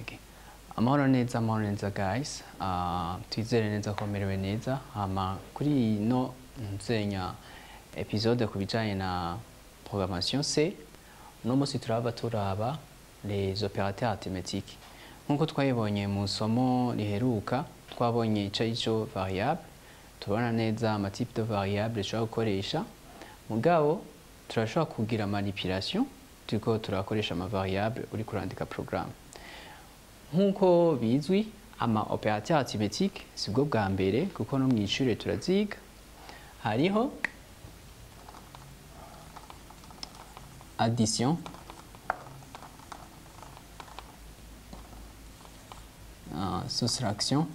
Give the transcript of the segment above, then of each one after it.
Okay. Amahoro neza, amahoro neza guys. Twizere neza ko merewe neza. Hama kuri ino nzenya episode ku bijanye na programmation C, uno munsi turaba turaba les opérateurs arithmétiques. Nkuko twayibonye mu somo riheruka, twabonye ico ico variable, tubona neza ama type de variable dushobora gukoresha. Mugabo turashobora kugira manipulation turiko turakoresha ama variable uri kurandika programme. Nkuko bizwi ama opérateur arithmétique sibwo bwa mbere kuko no mw'ishure turaziga. Hariho addition, soustraction,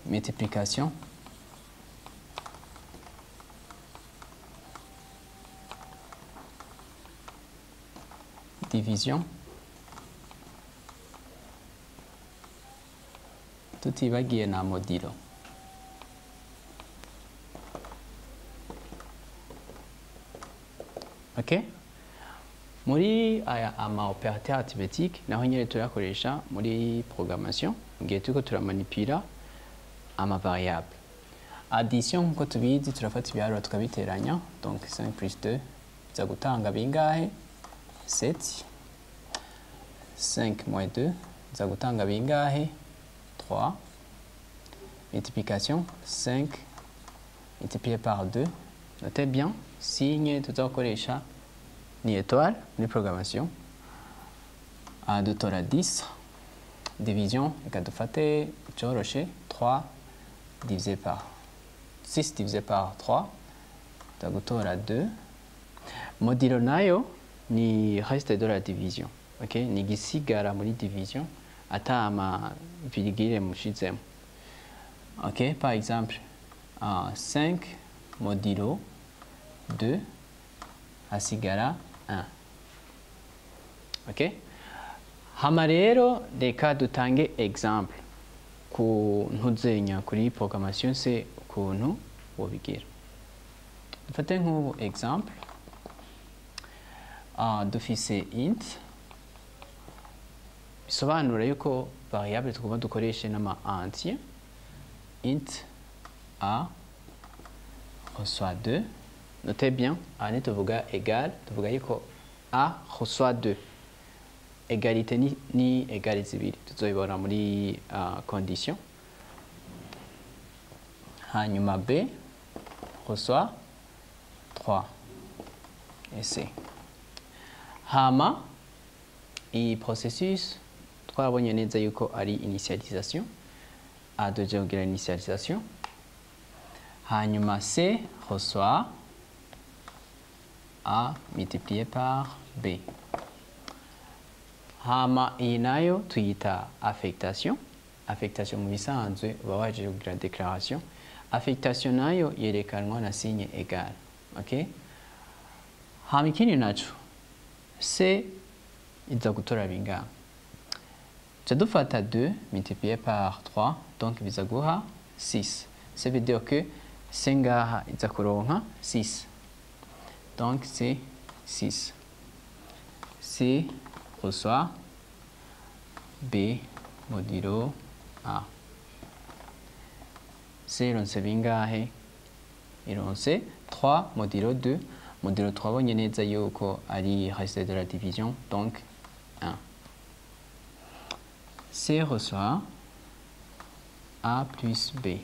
multiplication, division, tutibagiye na modilo. Okay? Muri aya ama opérateur arithmétique naho nyene turakoresha muri programmation ngiye turiko turamanipira ama variable. Addition nkuko tubizi turafata ibiharuro tukabiteranya, donc 5 plus 2 biza gutanga bingahe? 7. 5 moins 2 biza gutanga bingahe? 3. Multiplication 5 multiplié par 2. Notez bien, signe tuzakoresha ni étoile muri programmation. A dutora 10. Division reka dufate icoroshe, 3 divisé par 6 divisé par 3 tuzagutora 2. Modilo nayo ni reste de la division. Okay? Ni gisigara muri division ata ama virgule mushizemo. Okay? Par exemple, 5 modulo 2 hasigara 1. Okay? Hama rero reka dutange exemple ku ntuzenya kuri programmation C ukuntu wobigira. Dufate nk'ubu exemple. Dufise int bisobanura yuko variable tugomba dukoreshe n'ama entier. Int a reçoit 2. Notez bien, a ni tuvuga égal, tuvuga yuko a reçoit 2. Égalité ni égale zibiri tuzoibona muri condition. Hanyuma b reçoit 3 et c. Hama iyi processus twabonye neza yuko ari initialisation. A doje kugira initialisation. Hanyuma c reçoit a multiplié par b. Hama iyi nayo tuyita affectation. Affectation mu bisanzwe uba waje kugira déclaration. Affectation nayo yerekanwa na signe égal. Okay? Hama ikindi naco C iza gutora bingahe? Tuca dufata 2 multiplié par 3, donc biza guha 6. Ça veut dire que C ngaha iza kuronka 6. Donc c'est 6. C reçoit B modulo A. C ironse bingahe? Ironse 3 modulo 2. Modulo 3 bonye neza yuko ari reste de la division, donc 1. C reçoit A plus B.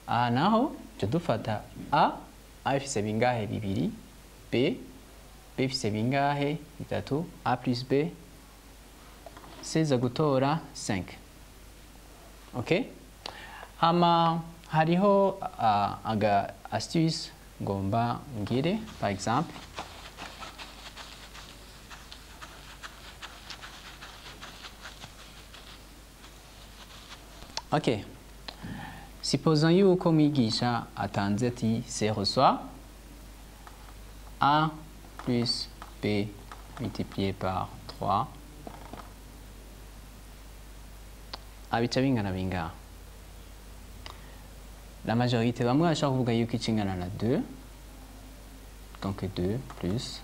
A naho dufata A, A ifise bingahe? Bibiri. B, B ifise bingahe? Bitatu. A plus B, C iza gutora 5. Okay? Hama hariho aga astuce ngomba ngire, par exemple ok, supposons yuko mwigisha atanze ati C reçoit A plus B multiplié par 3. A bica bingana bingahe? La majorité bamwe bashaka kuvuga yuko icingana na 2, Donc 2 plus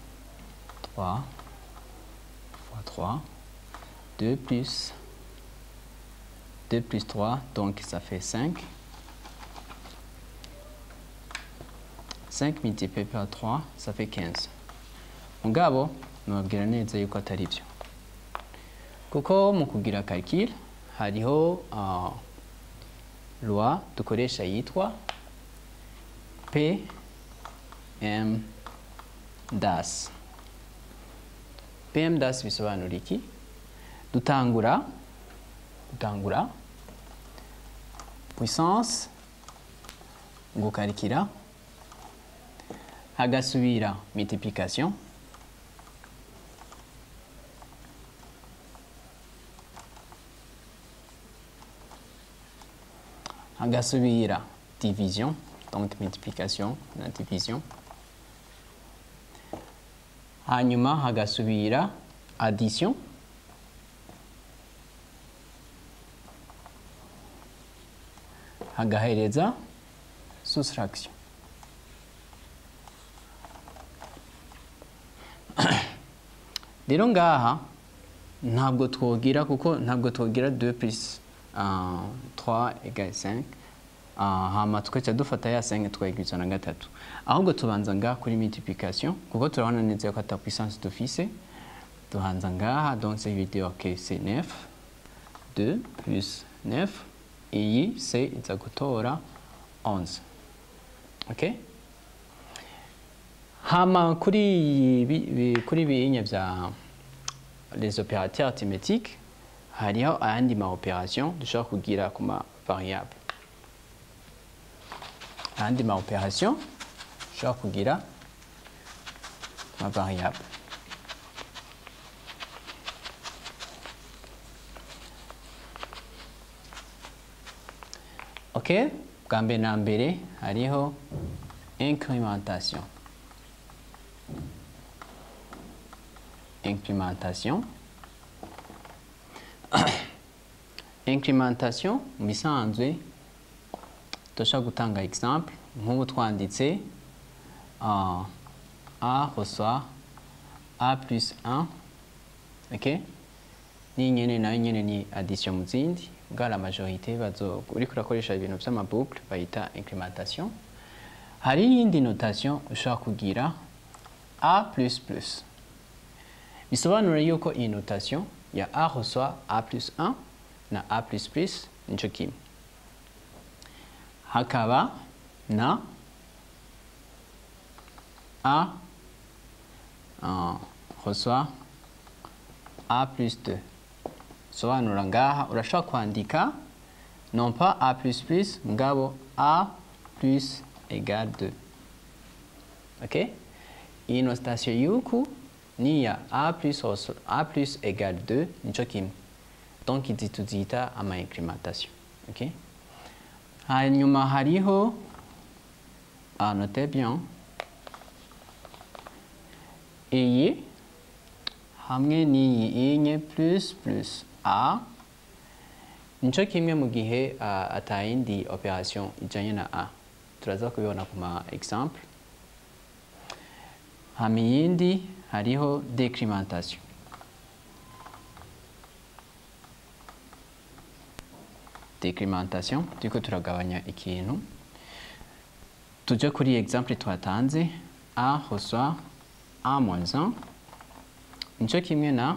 3 fois 3, 2 plus 2 plus 3, donc ça fait 5. 5 multiplié par 3, ça fait 15. Mugabo nababwira neza yuko atari byo, kuko mu kugira calcul hariho loi dukoresha yitwa PMDAS. PMDAS bisobanura iki? Dutangura puissance gukarikira, hagasubira multiplication, hagasubira division, donc multiplication na division, hanyuma hagasubira addition, hagahereza soustraction. Rero ngaha ntabwo twogira, kuko ntabwo twogira 2 plus 3 égale 5, hama tukaca dufata ya 5 twayigwiza na 3, ahubwo tubanza ngaha kuri multiplication, kuko turabona neza ko ata puissance dufise. Tubanza ngaha, donc ça veut dire que c'est 9, 2 plus 9, iyi c iza gutora 11. Okay? Hama kuri binya vya les opérateurs arithmétiques, hariho ayandi ma opération dushobora kugira ku ma variable. Ayandi ma opération dushobora kugira ku ma variable. Ok, bwa mbere na mbere hariho incrémentation. Incrémentation. Incrémentation mu bisanzwe turashobora gutanga exemple nk'ubu twanditse A reçoit A plus 1, ok, ni nyene nayo nyene ni addition mu zindi, bwa la majorité bazo uriko urakoresha ibintu vy'ama boucle bayita incrémentation. Hari iyindi notation ushobora kugira A plus plus, bisobanura yuko iyi notation ya A reçoit A plus 1 na A plus plus nico kimwe. Hakaba na A reçoit A plus 2. Sobanura ngaha urashobora kwandika non pas A plus plus mugabo A plus égale 2. Ok? Iyi notation yuku ni ya A plus égale 2 nico kimwe. Donc izi tuzita ama incrémentation. Ok? Hanyuma hariho, notez bien, iyi hamwe n'iyi inye plus plus A nico kimwe mu gihe atayindi opération ijanye na A. Turaza kubibona ku ma exemple. Hama iyindi hariho décrémentation. Décrémentation turiko turagabanya ikintu. Tuje kuri exemple twatanze, A reçoit A moins 1 nico kimwe na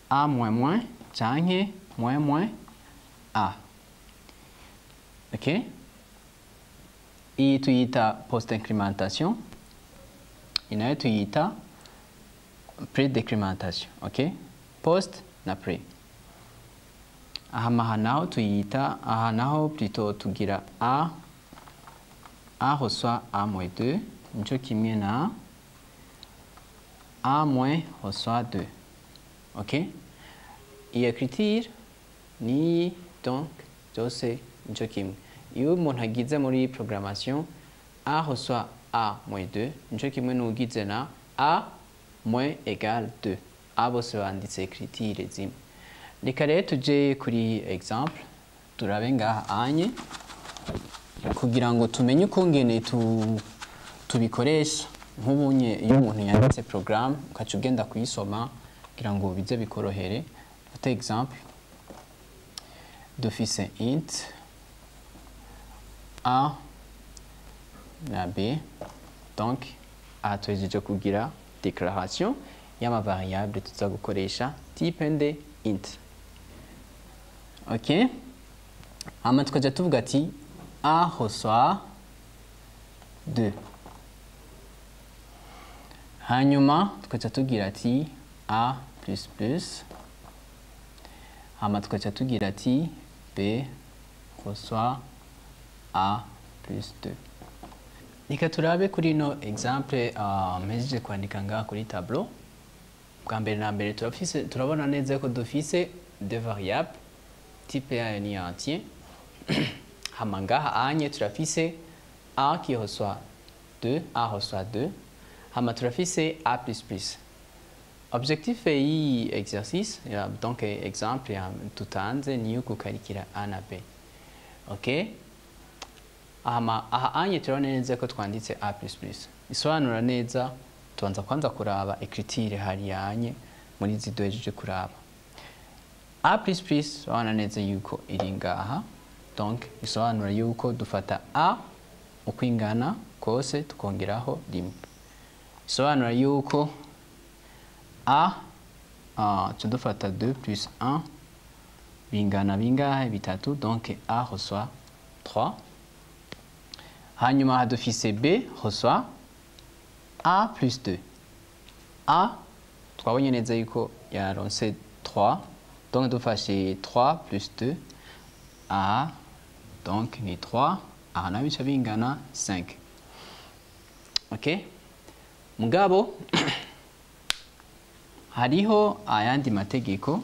A moins moins canke moins moins A. Ok? Iyi tuyita post-incrémentation, iyi nayo tuyita pré-décrémentation. Ok? Post na pré. Aha naho tuyita, aha naho plutôt tugira A, A reçoit A moins 2 nico kimwe na A moins reçoit 2. Ok? Iyi écriture ni donc byose nico kimwe. Iyo umuntu agize muri programmation A reçoit A moins 2 nico kimwe n'ugize na A moins égale 2. A bose banditse écriture zimwe. Reka rero tuje kuri exemple turabe ngaha anye kugira ngo tumenye ukungene tubikoresha. Nk'ubunye iyo umuntu yanditse programme ukaca ugenda kuyisoma kugira ngo bize bikorohere. Dufate exemple, dufise int a na b, donc aha tuhejeje kugira déclaration y'ama variable tuza gukoresha type nde int. Ok, hama tukaja tuvuga ati a reçoit 2, hanyuma tukaca tugira ati a plus plus, hama tukaca tugira ati b reçoit a plus 2. Reka turabe kuri ino exemple mpejeje kwandika ngaha kuri tableau. Bwa mbere na mbere turafise, turabona neza ko dufise deux variables type yayo ni entier. Hama ngaha anye turafise a qui reçoit 2, a reçoit 2, hama turafise a plus plus. Objectif y'iyi exercice ya, donc exemple ya tutanze ni yo gukarikira a na b. Ok, hama aha anye turabona neza ko twanditse a plus plus, isobanura neza. Tubanza kwanza kuraba écriture hariya anye muri ziduhejeje kuraba a plus plus, urabona neza yuko iri ngaha, donc isobanura yuko dufata a uko ingana kose tukongeraho rimwe, isobanura yuko a dufata 2 plus 1 bingana bingahe? Bitatu, donc a reçoit 3. Hanyuma dufise b reçoit a plus 2. A twabonye neza yuko yaronse 3, donc dufashe 3 plus 2 a, donc ni 3, aha nayo bica bingana 5. Ok, mugabo hariho ayandi mategeko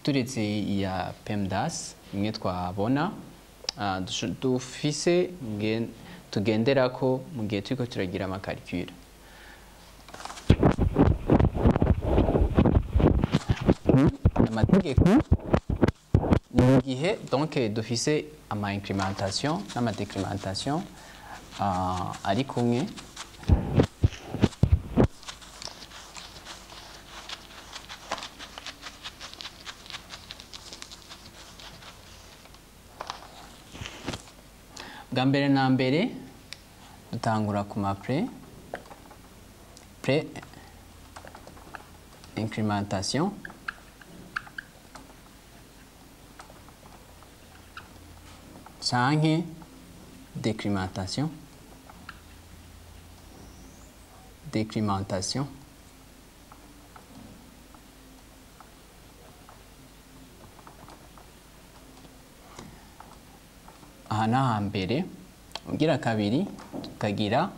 turetse iya PEMDAS imwe twabona dufise tugenderako mu gihe turiko turagira amakalcule. Amategeko ni mu gihe donc dufise ama incrémentation n'ama décrémentation ari kumwe. Bwa mbere na mbere dutangura ku ma pré incrémentation, canke décrémentation, décrémentation. Aha ni ahambere. Ugira kabiri tukagira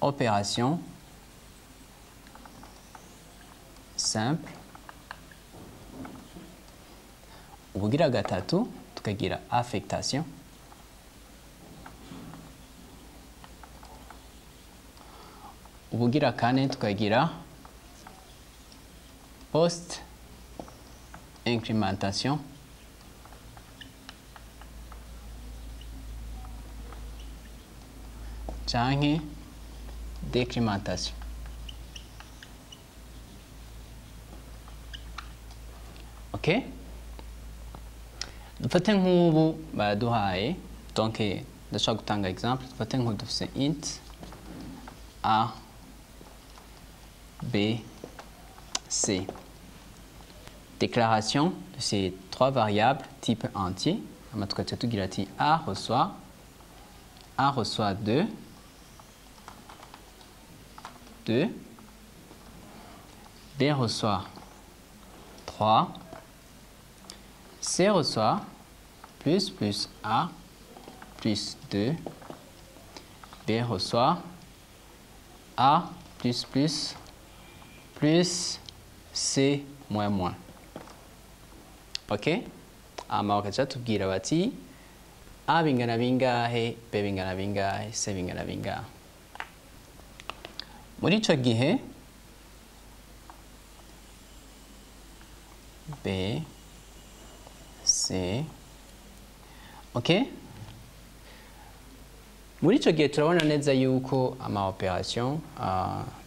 opération simple, ubugira gatatu tukagira affectation, ubugira kane tukagira post incrémentation, canke décrémentation. Ok, dufate nk'ubu baraduhaye, donc ndashobora gutanga exemple. Dufate nk'ubu dufise int a b c, déclaration de ces trois variables type entier. Hama tugaca tugira ati a reçoit 2, 2, B reçoit 3, C reçoit plus plus A plus 2, B reçoit A plus plus plus C moins moins. Ok? Hama bakaca batubwira bati A bingana bingahe, B bingana bingahe, C bingana bingahe. Muri ico gihe B, C, ok? Muri ico gihe turabona neza yuko ama opération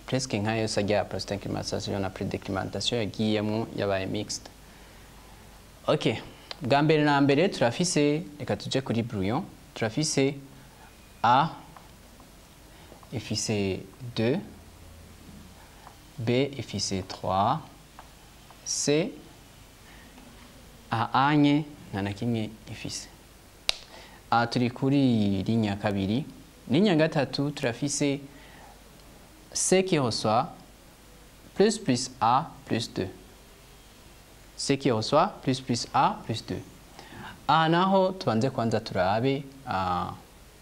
presque nka yose agira post incrémentation na prédécrémentation yagiyemwo yabaye mixed. Ok, bwa mbere na mbere turafise, reka tuje kuri brouillon, turafise A ifise 2, B ifise 3, C A anye nta na kimwe ifise. A turi kuri ligne ya kabiri. Ligne ya gatatu turafise C qui reçoit plus plus A plus 2. C qui reçoit plus plus A plus 2. Aha naho tubanze kwanza turabe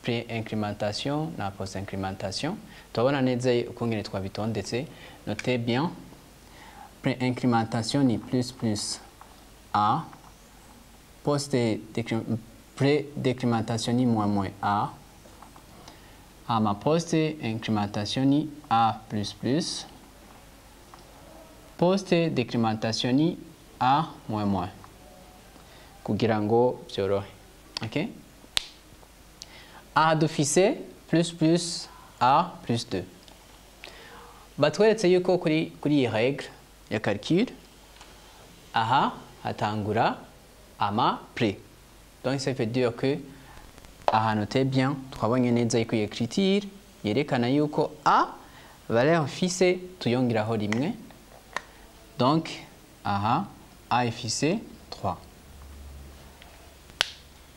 pré-incrémentation na post-incrémentation. Turabona neza ukungene twabitondetse. Notez bien, pré-incrémentation ni plus plus A, pré-décrémentation ni moins moins A, hama post-incrémentation ni A plus plus, post-décrémentation ni A moins moins, kugira ngo byorohe. Okay? Aha dufise plus plus A plus 2. Batweretse yuko kuri iyi règle ya calcul, aha hatangura ama pré. Donc ça veut dire que aha, notez bien, twabonye neza yuko iyi écriture yerekana yuko A valeur ifise tuyongeraho rimwe. Donc aha A ifise 3.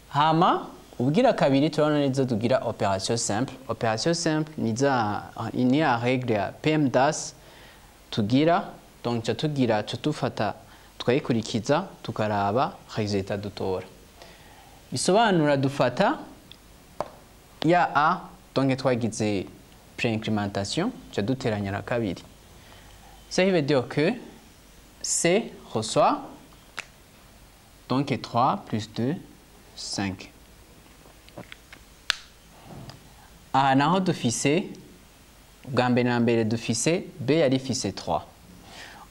Hama ubwira kabiri turabona neza tugira opération simple. Opération simple ni za ni ya règle ya PEMDAS tugira, donc ca tugira ca tufata tukayikurikiza tukaraba résultat dutora. Bisobanura dufata ya A, donc twagize pré-incrémentation, ca duteranya na kabiri. Ça veut dire que C reçoit donc 3 plus 2, 5. Aha naho dufise bwa mbere na mbere dufise B yari ifise 3.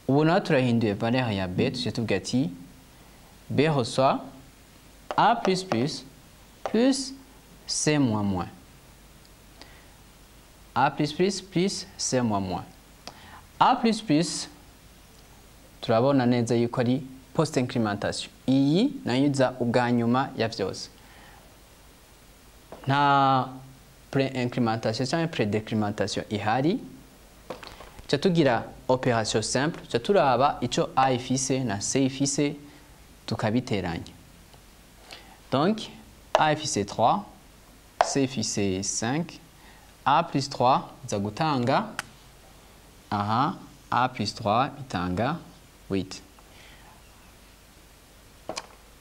Ubu naho turahinduye valeur ya B, tuje tuvuga ati B reçoit A plus plus plus C moins moins. A plus plus plus C moins moins. A plus plus turabona neza yuko ari post incrémentation. Iyi nayo iza ubwa nyuma ya vyose. Nta pré-incrémentation cyangwa pré-décrémentation ihari. Ca tugira opération simple, ca turaba ico A ifise na C ifise tukabiteranya. Donc A ifise 3, C ifise 5, A plus 3 iza gutanga, aha A plus 3 itanga 8.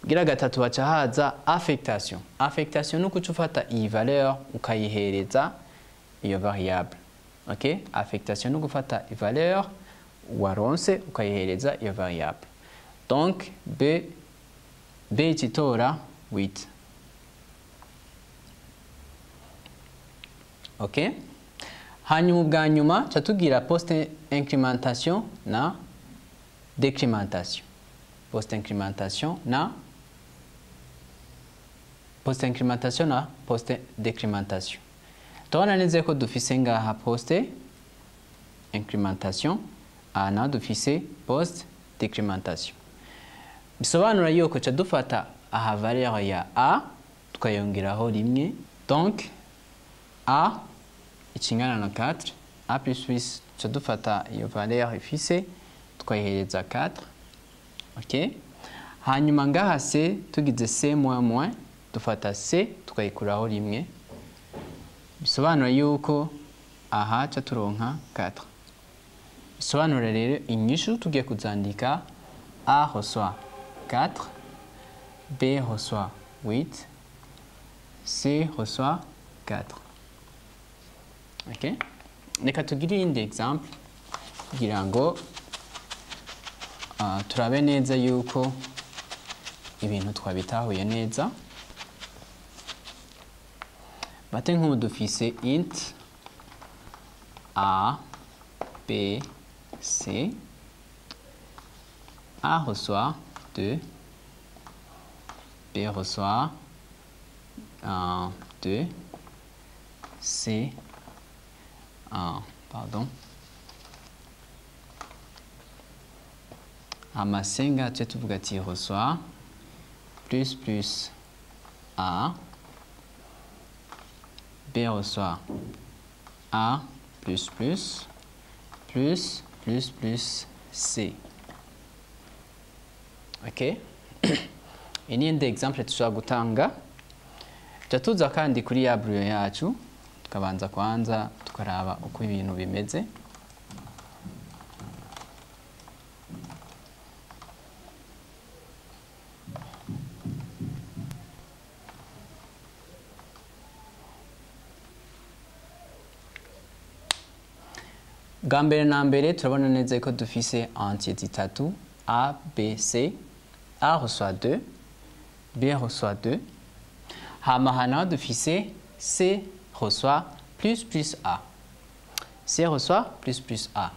Gira gatatu haca haza affectation. Affectation ni ukuca ufata iyi valeur ukayihereza iyo variable. Ok? Affectation ni ugufata valeur waronse ukayihereza iyo variable. Donc B ikitora 8. Ok? Hanyuma ubwa nyuma ca tugira post incrémentation na décrémentation. Post incrémentation na post incrémentation na post décrémentation. Turabona neza ko dufise ngaha post incrémentation, aha naho dufise post décrémentation. Bisobanura yuko ca dufata aha valeur ya A tukayongeraho rimwe. Donc A ikingana na 4, A plus 8, ca dufata iyo valeur ifise tukayihereza 4. Ok? Hanyuma ngaha C tugize C moins moins, dufata C tukayikuraho rimwe. Bisobanura yuko aha ca turonka 4. Bisobanura rero inyishu tugiye kuzandika: A reçoit 4, B reçoit 8, C reçoit 4. Ok? Reka tugire iyindi exemple kugira ngo turabe neza yuko ibintu twabitahuye neza. Bate nk'ubu dufise int A, B, C. A reçoit 2, B reçoit 2, C, ah, pardon, hama C ngaha tuce tuvuga ati reçoit plus plus A, B reçoit A plus plus plus plus plus C. Ok, iyi ni iyindi exemple dushobora gutanga. Tuca tuza kandi kuri ya brouillon yacu, tukabanza kwanza tukaraba uko ibintu bimeze. Bwa mbere na mbere turabona neza ko dufise entier zitatu A, B, C. A reçoit 2, B reçoit 2. Hama hano dufise C reçoit plus plus A. C reçoit plus plus A.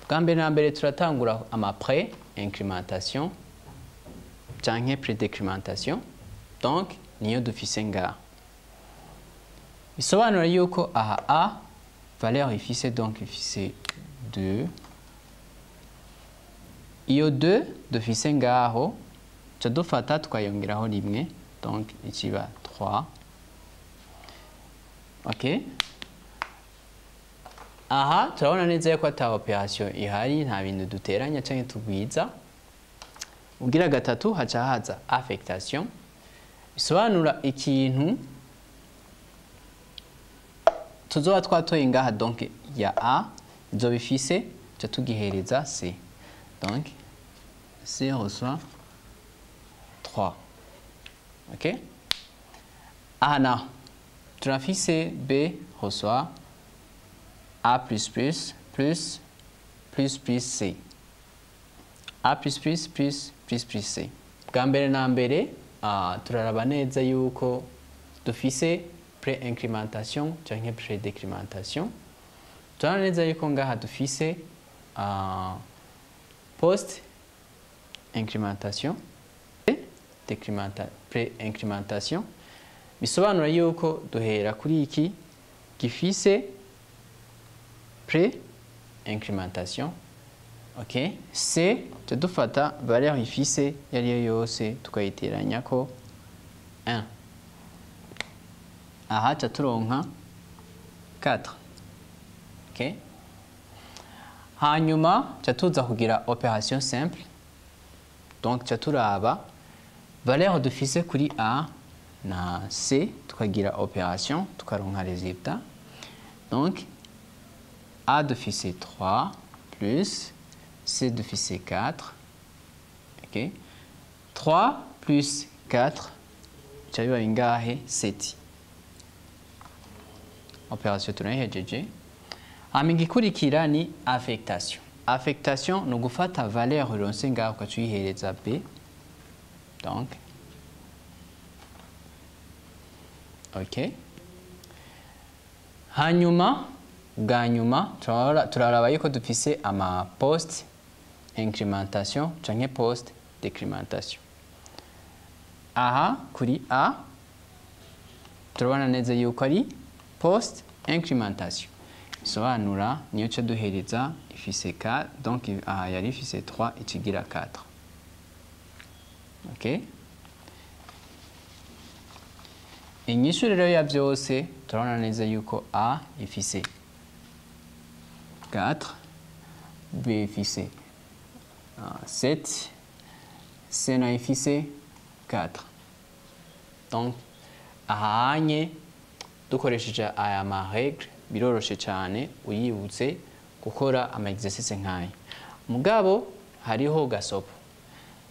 Bwa mbere na mbere turatangura ama pré incrémentation canke pré décrémentation. Donc niyo dufise ngaha. Bisobanura yuko aha A valeur ifise, donc ifise 2. Iyo 2 dufise ngaho ca dufata tukayongeraho rimwe, donc ikiba 3. Ok, aha turabona neza yuko ata operation ihari, nta bintu duteranya canke tugwiza. Ugira gatatu haca haza affectation, bisobanura ikintu tuzoba twatoye ngaha, donc ya A izoba ifise, ca tugihereza C. Donc C reçoit 3. Ok, aha naho turafise B reçoit A plus plus plus plus plus C. A plus plus plus plus plus C. Bwa mbere na mbere turaraba neza yuko dufise pré-incrémentation canke pré-décrémentation. Turabona neza yuko ngaha dufise post incrémentation, pré-incrémentation, bisobanura yuko duhera kuri iki gifise pré-incrémentation. Ok, C tudufata valeur ifise yariyo yose tukayiteranya ko 1. Aha ca turonka 4. Ok, hanyuma ca tuza kugira opération simple, donc ca turaba valeur dufise kuri A na C, tukagira opération tukaronka résultat. Donc A dufise 3 plus C dufise 4. Ok, 3 plus 4 ca biba bingahe? 7. Opération turayihejeje. Hama igikurikira ni affectation. Affectation ni ugufata valeur uronse ngaho ugaca uyihereza B. Donc ok, hanyuma bwa nyuma turaraba yuko dufise ama post incrémentation canke post décrémentation. Aha kuri A turabona neza yuko ari post incrémentation, bisobanura niyo ca duhereza ifise 4, donc aha yari ifise 3 ikigira 4. Ok, inyishu rero ya byose turabona neza yuko A ifise 4, B ifise 7, C nayo ifise 4. Donc ahanye dukoresheje aya ma règle biroroshe cyane uyibutse gukora ama exercice nkaya. Mugabo hariho gasopo.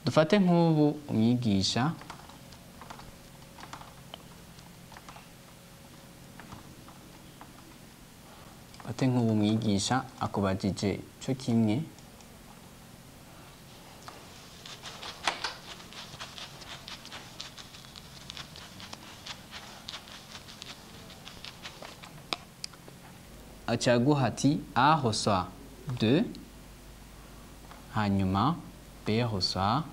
Dufate nk'ubu umwigisha akubajije cyo kimwe acaguha ati A reçoit 2, hanyuma B reçoit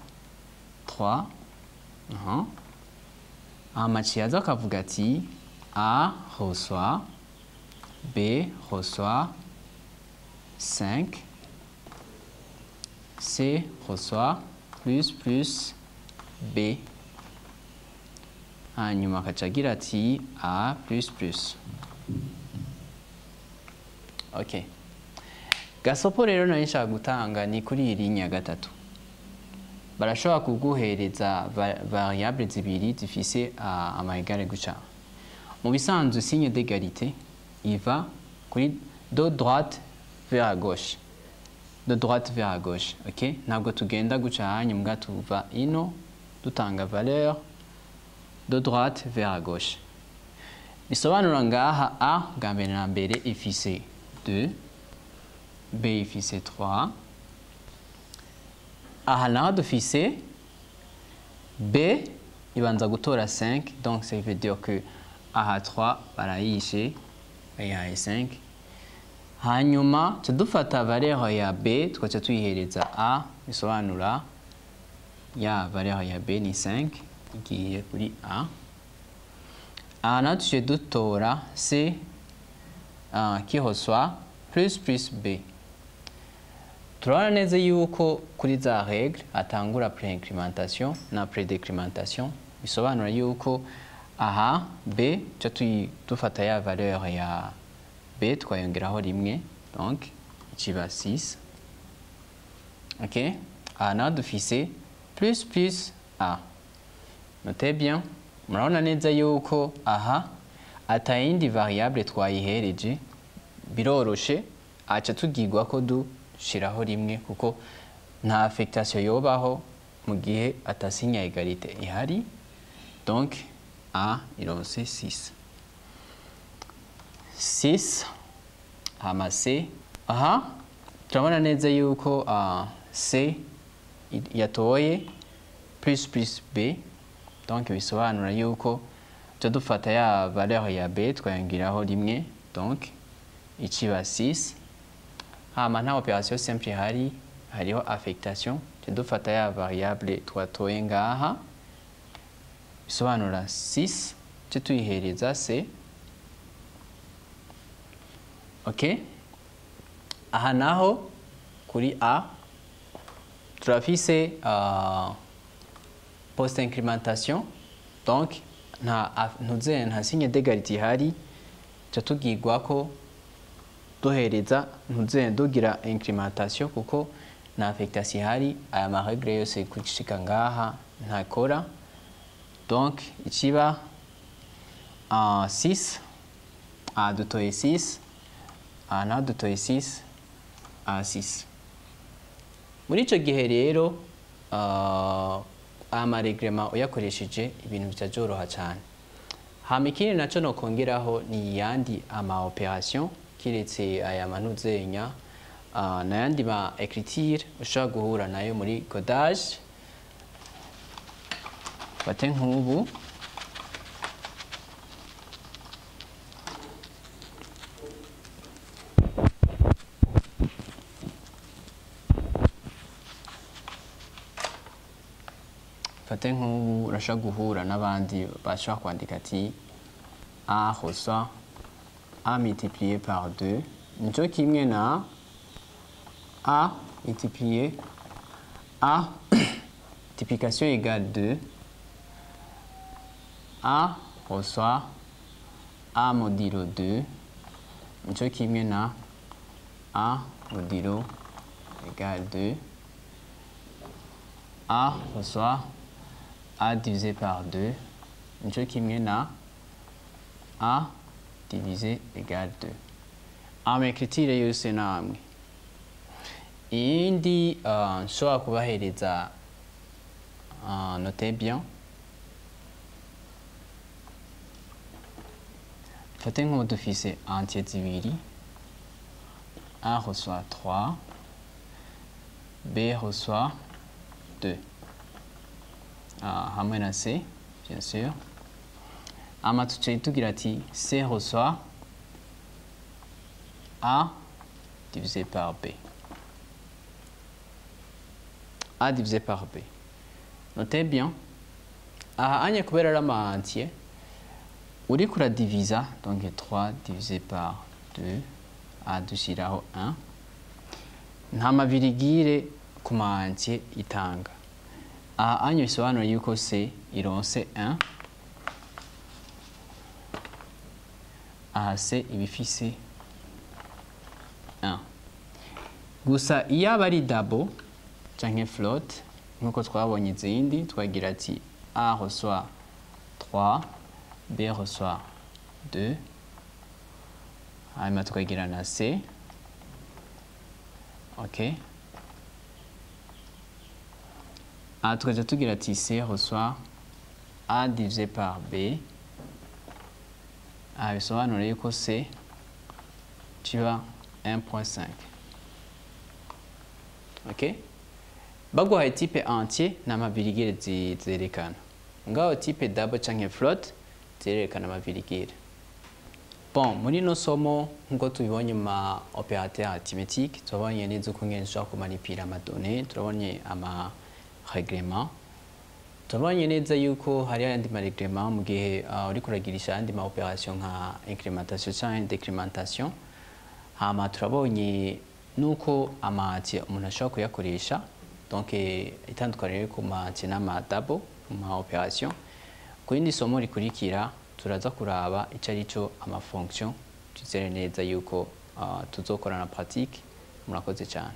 3, hama aciye aza akavuga ati A reçoit, B reçoit 5, C reçoit plus plus B. Hanyuma akaca agira ati A plus plus. Ok. Gasopo rero nari nshaka gutanga ni kuri iyi ligne ya gatatu. Barashobora kuguhereza variable zibiri zifise ama égale guca. Mu bisanzwe signe d'égalité iva kuri de droite vers à gauche. De droite vers à gauche, ok? Ntabwo tugenda guca hanyuma tuva ino dutanga valeur de droite vers à gauche. Bisobanura ngaha A bwa mbere na mbere ifise 2, B ifise 3. Aha naho dufise B ibanza gutora 5, donc ça veut dire que aha 3 barayishe bayihaye 5. Hanyuma dufata valeur ya B tukaca tuyihereza A, bisobanura ya valeur ya B ni 5 igiye kuri A. Aha naho tuje dutora C qui reçoit plus plus B. Turabona neza yuko kuri za règle atangura préincrémentation na prédécrémentation, bisobanura yuko aha B tuca dufata ya valeur ya B twayongeraho rimwe, donc ikiba 6. Ok, aha naho dufise plus plus A. Notez bien, murabona neza yuko aha atayindi variable twayihereje, biroroshe aca tugirwa ko dushiraho rimwe kuko nta affectation yobaho mu gihe atasinya égalité ihari. Donc A ironse 6. 6 hama C. Aha turabona neza yuko C yatoye plus plus B, donc bisobanura yuko tuca dufata ya valeur ya B twayongeraho rimwe, donc ikiba 6. Hama nta opération simple ihari, hariho affectation, tuca dufata ya variable twatoye ngaha bisobanura 6, tuca tuyihereza C. Ok, aha naho kuri A turafise post incrémentation, donc nta ntuze nta signe d'égalité ihari, tuca tugirwa ko duhereza ntuze dugira incrémentation kuko nta affectation ihari. Aya ma règle yose gushika ngaha ntakora, donc ikiba 6, A dutoye 6, A naho dutoye 6, A 6. Muri ico gihe rero ama règlement uyakoresheje ibintu bitajoroha cyane. Hama ikindi naco nokongeraho ni yandi ama opération kiretse aya manuzenya n'ayandi ma écriture ushobora guhura nayo muri codage. Fate nk'ubu urashobora guhura n'abandi bashobora kwandika ati A reçoit A multiplié par 2 nico kimwe na A multiplié A multiplication égale 2, A reçoit A modulo 2 nico kimwe na A modulo égale 2, A reçoit A divisé par 2 nico kimwe na A divisé égale 2. Ama écriture yose namwe. Iyindi nshobora kubahereza, notez bien, fate nk'ubu dufise entier zibiri, A reçoit 3, B reçoit 2, hamwe na C bien sûr. Ama tuce tugira ati C reçoit A divisé par B. A divisé par B. Notez bien, aha anye kubera ari ama entier, Uriko uradiviza, donc 3 divisé par 2, a dushyiraho 1, nta ma virgule ku ma entier itanga. Aha anyo bisobanura yuko c ironse 1, aha c iba ifise 1. Gusa iyo aba ari double canke float, nkuko twabonye izindi, twagira ati a reçoit 3, b reçoit 2, hanyuma tukagira na c. Ok, aha tukaja tugira ati c reçoit a divisé par b. Aha bisobanura yuko c kiba 1.5. Ok, baguhaye type entier nta ma virgule zerekana, ngaho type double canke float zerekana ama virgule. Bon, muri no somo, nkuko tubibonye mu ma opérateur arithmétique, turabonye neza uko ngene dushobora kumanipira ama données, turabonye ama règlement, turabonye neza yuko hari ayandi ma règlement mu gihe uriko uragirisha ayandi ma opération nka incrémentation canke décrémentation. Hama turabonye nuko ama entier umuntu ashobora kuyakoresha, donc itandukaniro riri ku ma entier n'ama double mu ma opération. Ku yindi somo rikurikira turaza kuraba ico ari cyo ama fonction. Twizere neza yuko tuzokora na pratique. Murakoze cyane.